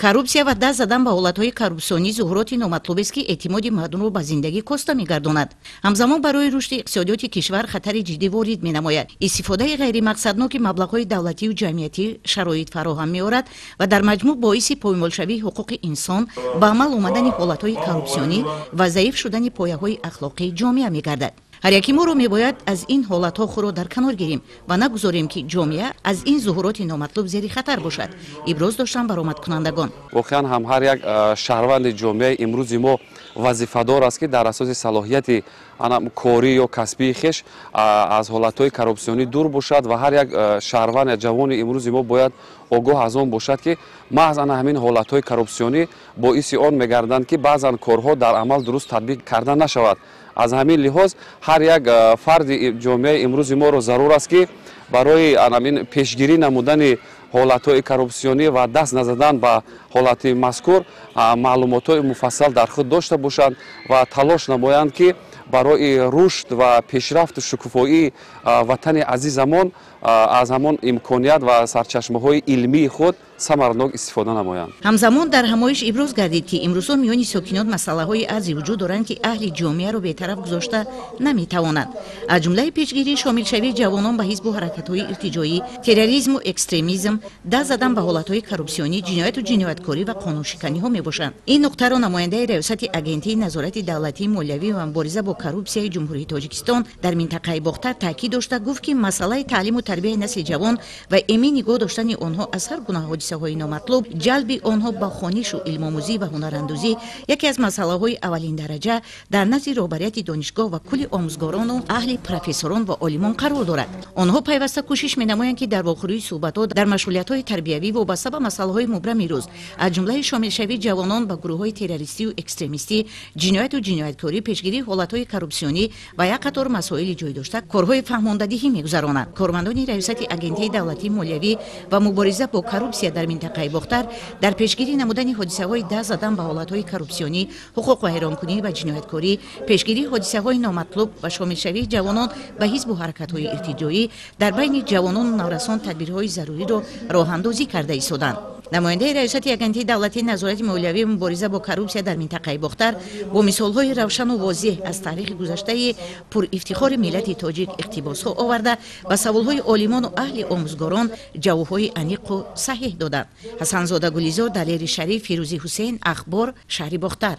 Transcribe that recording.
Коррупсия ва даст задан ба ҳолатҳои коррупсионӣ зуҳуроти номатлубест, ки эътимоди мардумро ба зиндагӣ коста мегардонад. Ҳамзамон барои рушди иқтисодиёти кишвар хатари ҷиддӣ ворид менамояд. Истифодаи ғайримақсадноки маблағҳои давлатию ҷамъиятӣ шароит фароҳам меорад ва дар маҷмӯъ боиси поймолшавии ҳуқуқи инсон, ба амал омадани ҳолатҳои коррупсионӣ ва заиф шудани пояҳои ахлоқии ҷомеа мегардад. Ҳар яки моро мебояд аз ин ҳолатҳо худро дар канор гирем ва нагузорем, ки ҷомеа аз ин зуҳуроти номатлуб зери хатар бошад, иброз доштанд баромадкунандагон. Воқеан ҳам ҳар як шаҳрванди ҷомеаи имрӯзи мо вазифадор аст, ки дар асоси салоҳияти корӣ ё касбии хеш аз ҳолатҳои коррупсионӣ дур бошад ва ҳар як шаҳрванд я ҷавони имрӯзи мо бояд огоҳ аз он бошад, ки маҳз ана ҳамин ҳолатҳои коррупсионӣ боиси он мегарданд, ки баъзан корҳо дар амал дуруст татбиқ карда нашавад. Аз ҳамин лиҳоз ҳар як фарди ҷомеаи имрӯзи моро зарур аст, ки барои ҳамин пешгирӣ намудани ҳолатҳои коррупсионӣ ва даст назадан ба ҳолати мазкур маълумотҳои муфассал дар худ дошта бошанд ва талош намоянд, ки барои рушд ва пешрафту шукуфоии ватани азизамон аз ҳамон имконият ва сарчашмаҳои илмии худ самаранок истифода намоянд. Ҳамзамон дар ҳамоиш иброз гардид, ки имрӯзҳо миёни сокинон масъалаҳои арзи вуҷуд доранд, ки аҳли ҷомеаро бетараф гузошта наметавонанд. Аз ҷумлаи пешгирии шомилшавии ҷавонон ба ҳизбу ҳаракатҳои иртиҷоӣ, терроризму экстремизм, даст задан ба ҳолатҳои коррупсионӣ, ҷинояту ҷинояткорӣ ва қонуншиканиҳо мебошанд. Ин нуқтаро намояндаи Раёсати Агентии назорати давлатии молиявӣ ва мубориза бо коррупсияи Ҷумҳурии Тоҷикистон дар минтақаи Бохтар таъкид дошта гуфт, ки масъалаи таълиму тарбияи насли ҷавон ва эмин нигоҳ доштани онҳо аз ҳар гуна ҳодисаҳои номатлуб, ҷалби онҳо ба хонишу илмомӯзӣ ва ҳунарандӯзӣ яке аз масъалаҳои аввалиндараҷа дар назди роҳбарияти донишгоҳ ва кулли омӯзгорону аҳли профессорон ва олимон қарор дорад. Онҳо пайваста кӯшиш менамоянд, ки дар вохӯрии суҳбатҳо, дар машғулиятҳои тарбиявӣ вобаста ба масъалаҳои мубрами рӯз, аз ҷумлаи шомилшавии ҷавонон ба гурӯҳҳои террористию экстремистӣ, ҷинояту ҷинояткорӣ, пешгирии ҳолатҳои коррупсионӣ ва як қатор масоили ҷой дошта корҳои фаҳмондадиҳӣ мегузаронанд. Кормандони Раёсати Агентии давлатии молиявӣ ва мубориза бо коррупсия дар минтақаи Бохтар дар пешгирӣ намудани ҳодисаҳои даст задан ба ҳолатҳои коррупсионӣ, ҳуқуқвайронкунӣ ва ҷинояткорӣ, пешгирии ҳодисаҳои номатлуб ва шомилшавии ҷавонон ба ҳизбу ҳаракатҳои иртиҷоӣ дар байни ҷавонону наврасон тадбирҳои заруриро роҳандозӣ карда истоданд. Намояндаи Раёсати Агентии давлатии назорати молиявӣ мубориза бо коррупсия дар минтақаи Бохтар бо мисолҳои равшану возеҳ аз таърихи гузаштаи пурифтихори миллати тоҷик иқтибосҳо оварда, ба саволҳои олимону аҳли омӯзгорон ҷавобҳои аниқу саҳеҳ доданд. Ҳасанзода Гулизор, Далери Шариф, Фирӯзӣ Ҳусейн, Ахбор, шаҳри Бохтар.